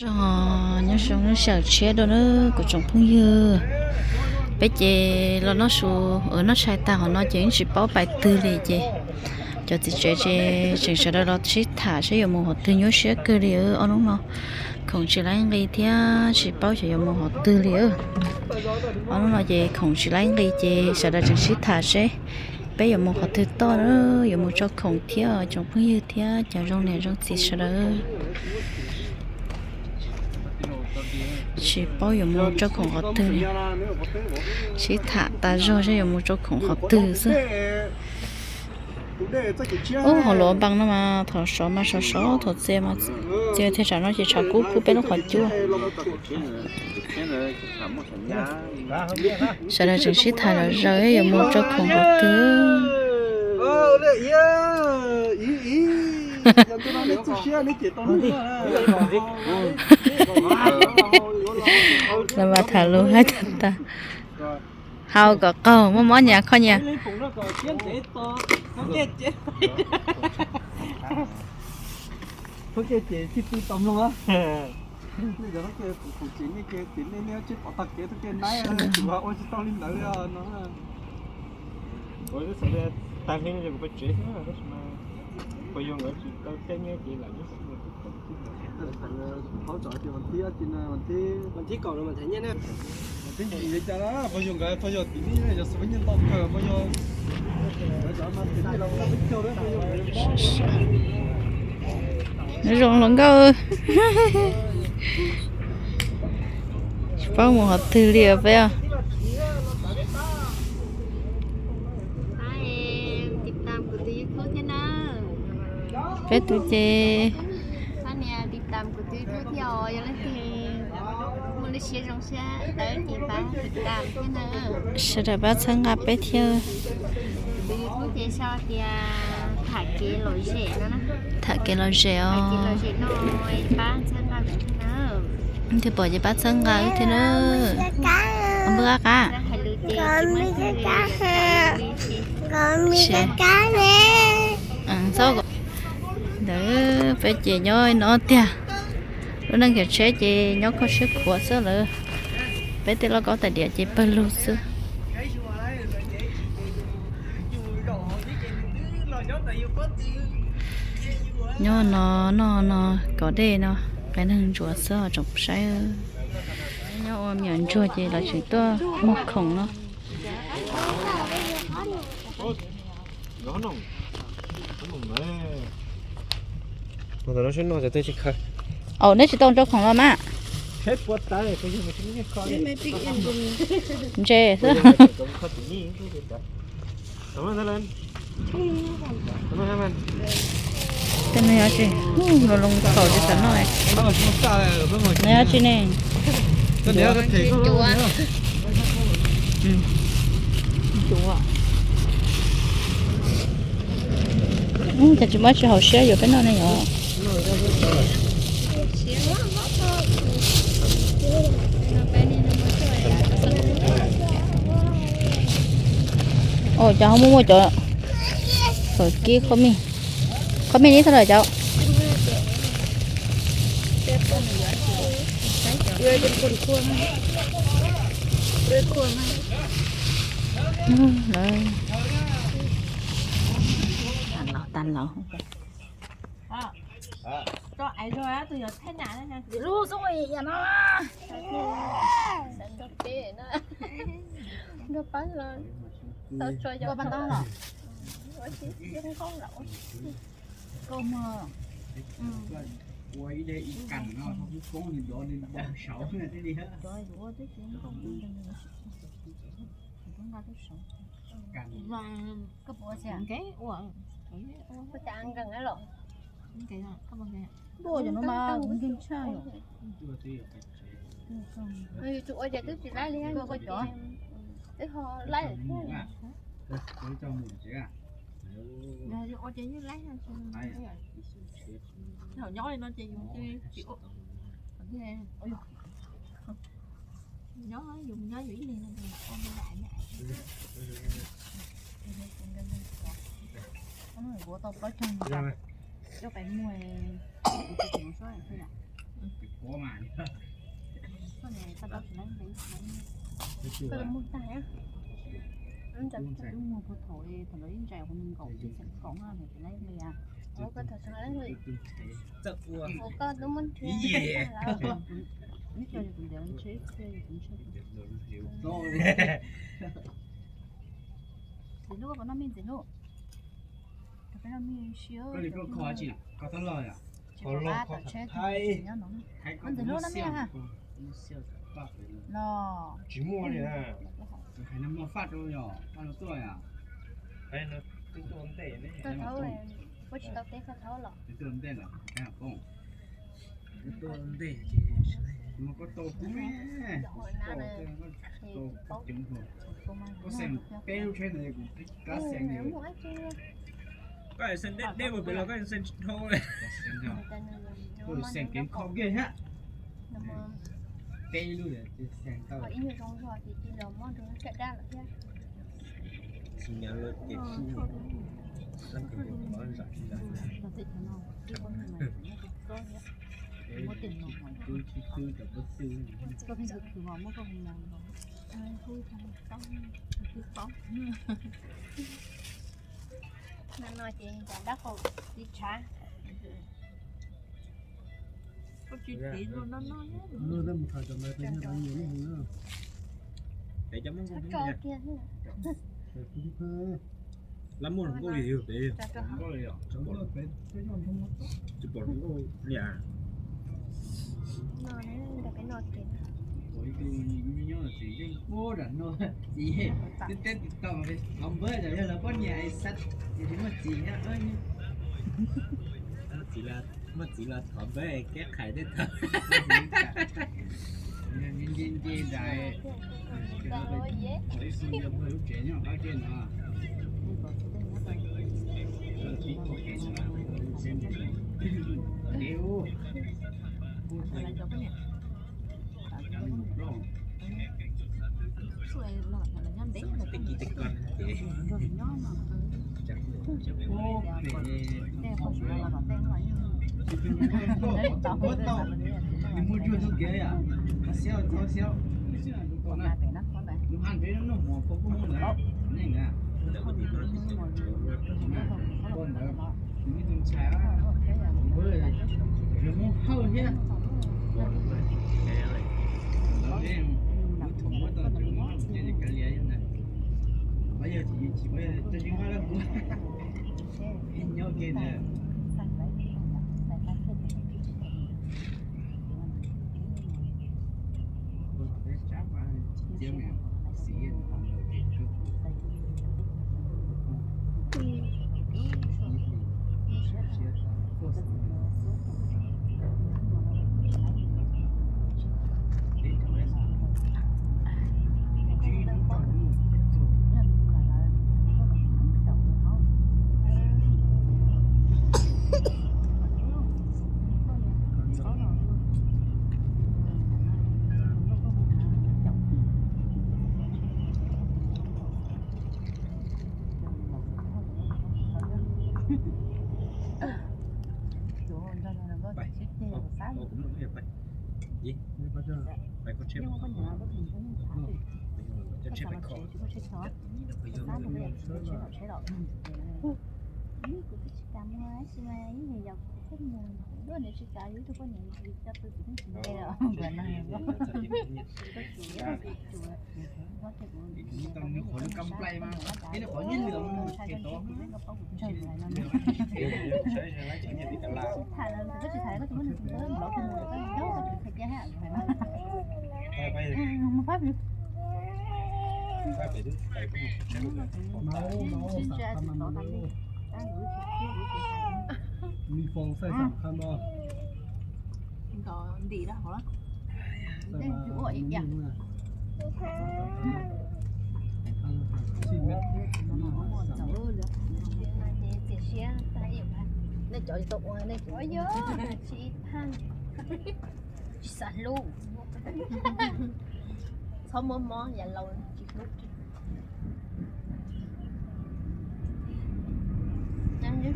Zoo, nyob zoo lub sij hawm tshiab dua na kuv tsoom phooj ywg. Peb ces los noj su, noj tshais tag hauv no ces yeej tsis paub pais twg li ces cov txiv tsev ces tseem sawv daws los sib tham seb yuav mus qhov twg, nyuaj siab kawg li. Ob hnub no khoom tsis laib nqi thiab tsis paub xyov yuav mus qhov twg li. Ob hnub no ces khoom tsis laib nqi ces sawv daws tseem sib tham seb peb yuav mus qhov twg toj na, yuav mus tso khoom thiab tsoom phooj ywg thiab cov zoo niam zoo txiv sawv daws. Tsis paub yuav mus tso khoom qhov twg li. Sib tham tas zog seb yuav mus tso khoom qhov twg xwb. Ub, hauv luas npaa no mas thaum sov mas sov sov, thaum txias mas txias, thiab tsam no ces tshav kub kub peb lub qhov cub. Sawv daws tseem sib tham zom zaws yuav mus tso khoom qhov twg. Lawv mas tham lus hais tag tag. Hau kom qaug, muaj mob nyias kho nyias. Nyob zoo hluas nkauj. Tsis paub mus qhov twg li os peb os. Peb tus ces, pab nias tiv tam kuv tus YouTube thiab os, yog leej twg muaj lub siab zoo siab tawv ces pab tiv tam thiab na. Sawv daws pab txhawb nqa peb thiab. Kuv tus YouTube ces sau tias tham kev lom zem no na. Tham kev lom zem os. Tham kev lom zem no, pab txhawb nqa kuv thiab na. Leej twg pom ces pab txhawb nqa wb thiab na. Npawg qab qab. Ntawd peb ces nyob no tiag. Lub neej khiav tsheb ces nyob kho siab khuav xwb lawm. Peb tej lauj kaub tais diav ces pawg lug xwb. Nyob no noj no kov dej no, qias neeg ntsuav xwb os tsoom saib. Nyob ua me nyuam ntsuag ces lawv tseem tuaj muag khoom no. Au, neb tsis tau ntso khoom los mas. Ntse xwb. Tej no yog tsi? Los loo thaum tsis xav noj. No yog tsi ne? Cas tsis muaj tsi hauv siab yuav peb noj ne yom? Os, cas ho muaj muaj cov fawm kib kho mij, kho mij nib thaj lawm cov. Lawv tas los. Koj puas ua xwb? Koj cas nkees los? Ntuj, cov no mas nkeeg tshaj yom. Tus ua ces twb tsis laib li, koj cov twb ho laib thiab. Ua ces yeej laib, thaum nyob li no ces yus tsis ua, nyob yus nyob yus ib leeg no. Kuv tau plaub caug, coj pais muag, kuv tsis tseem mus suab thiab yom. Koj muag tag, ib ntsa tub muag puag thaum, thaum ntawd ib ntsa kuv nkaum tsis xeem kaum no ces lawv li as. Ua koj thaum sawv lawv li. Ua koj tub muag nrhiav. Ib co yog kuv ntiav ntshe, ib co yog kuv ntshe. Ntxim hlub, koj noj mij ntxim hlub. Koj noj mij siab. Koj li koj kho tsis, kho thab loj yom? Tsis pom qab tom tsheb nyob no. Koj ntxim hlub noj mij ha. Los tsis muaj li na. Hais no muaj faj rau yom, faj rau tuaj yom. Koj thaub, koj tsis tau teb koj thaub los. Tuaj ntej los, koj tau kub, koj xeem peb lub tsheb ntawd kuv kab xeem. Koj xeem deb deb mus pem los koj xeem tsis dhau li. Koj xeem kev kho kiag thiab. Peb lub xeem tau. Tsis nyav lawv ces kuj, lawv ces qhov zam tsis zam. Twb tsis twb cov pob tw. No no ces cov dab qau tiv tshav. Koj tsis tiv no no. Peb cov muaj nkauj kiag. Lab muaj nkauj li peb. Tsis pom nkauj li as. Ua ib tug me nyuam txiv yeej puag zam no, txiv twb teb tis tau thov npawb los yog lawv poj niam xav tias tsis muaj txiv thiab. Muaj txiv los thov npawb, keb qhais tej thov. Nce nce nrad, ib xu nce puag lub tsev nyob qab tsev no. Tib qho kev no, tsev ub. Nws muaj tsuag txoj kev yom, txhob xyab, txhob xyab. Lub haj ntev noj mov pog kuj muaj ntawd, neej ntawd. Pog ntawd, nws ib tug ntxhais, nws muaj hawj thiab. Lub thaum muab tau tus muab tus cia li kav liam yog ntawd. Pab yog tsis, tsis pab yog tsis nyob lawm kuv nyob ke ntawd. Tau nws qhov lub kab nplai mas, ib nws qhov yeej lwm mus ces tod. Mi foos xaij xam khab no. Ntim rau hauv. Nej cov tsis tau ua, nej cov tsis xav hlub. Txhob muab mob, yam laus tsis hlub.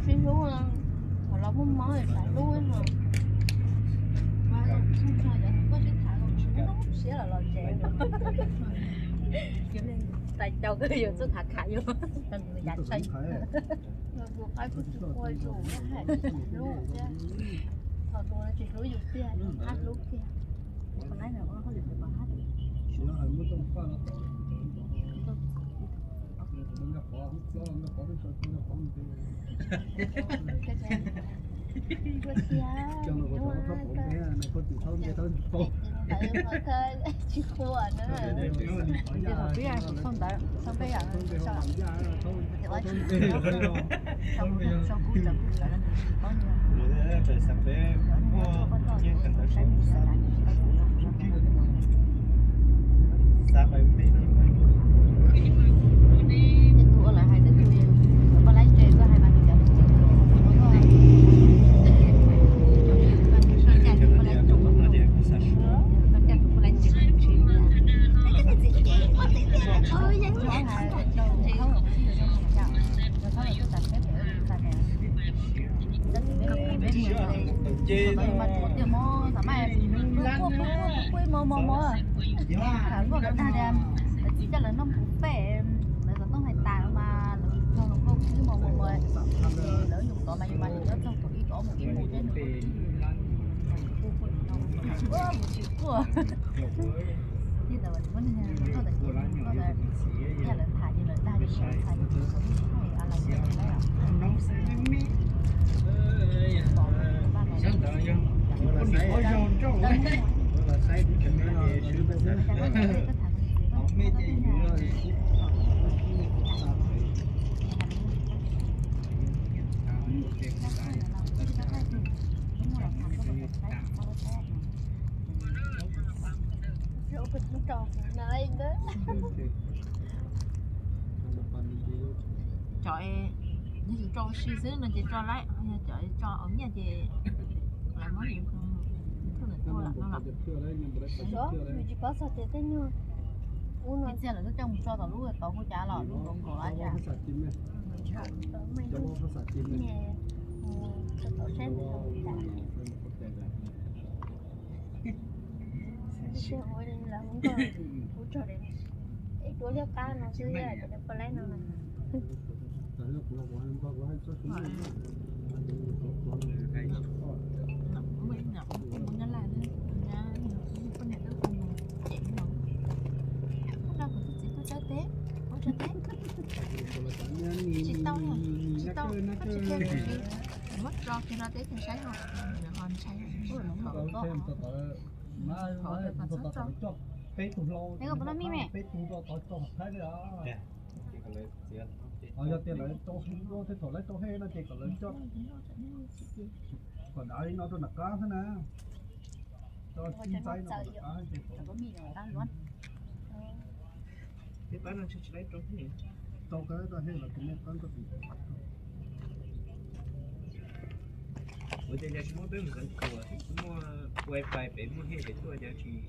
Sib hlub, thaum los muaj mob xav hlub no. Siab los los tsev, tais caus kawg yus txuj khav khav yus, yus yav tshee. Kuv qaib kuj tsis ua yus, hais tsis hlub thiab, thaum tus tsis hlub yus tiag yus qab hlub tiag. Thaum peb yam, thaum peb yam, sau kuv tsav kuv tsav, Mas tsuav tias mos, thaum mas pub pub pub pub mos mos mos, thaum luaj lawv dag tias lawv txiv coj lawv noj mus pem, lawv xov tooj hais tas mas lawv yug los koj pub mos mos mos, ces lawv yug tod mas yus mas yus nyob txog thaum ib ob mus ib mus thiab nws kuj kuj kuj tsis quaj. Thiab lawv muab niag koj ntawd ces koj ntawd, yog lawv tham ces lawv dag ces lawv tham ces lawv tsis thaij a lais lawv lawm. Cov yus rau si xwb no ces tso laib, yog cov tso aus nyiaj ces lawv muab yus thuj ntawm tuaj lawm no los. Yus tsis paub txog tias tej nyuag ub no txiaj lawv twb coj mus tso tom lub tod kuj cas los lub nkaus nkaus los cas. Ua liab qab no xwb, cov pa laib no. Poj niam twb hu cem no, tus txiv tub teb teb, ua tso teb, tsis tau, tsis tau, koj tsis qhia kuv tsis, muab tso kiag no teb kiag saib ho, ho ntshai. Peb tug hlau, peb tug rau tod tso hauv Thaib li os. Yog tias lawv rau hej, tej thaum lawv rau hej no ces kom lawv coj kom dav li no rau nram qab xwb na. Tso tib ntxaib no rau nram qab ces peb pab no tsis tau rau hej los tus nej pab koj tus. Ua cas tsis muab peb mus xeev khuas, muaj wifi pem muaj hej pem tuaj cas tsis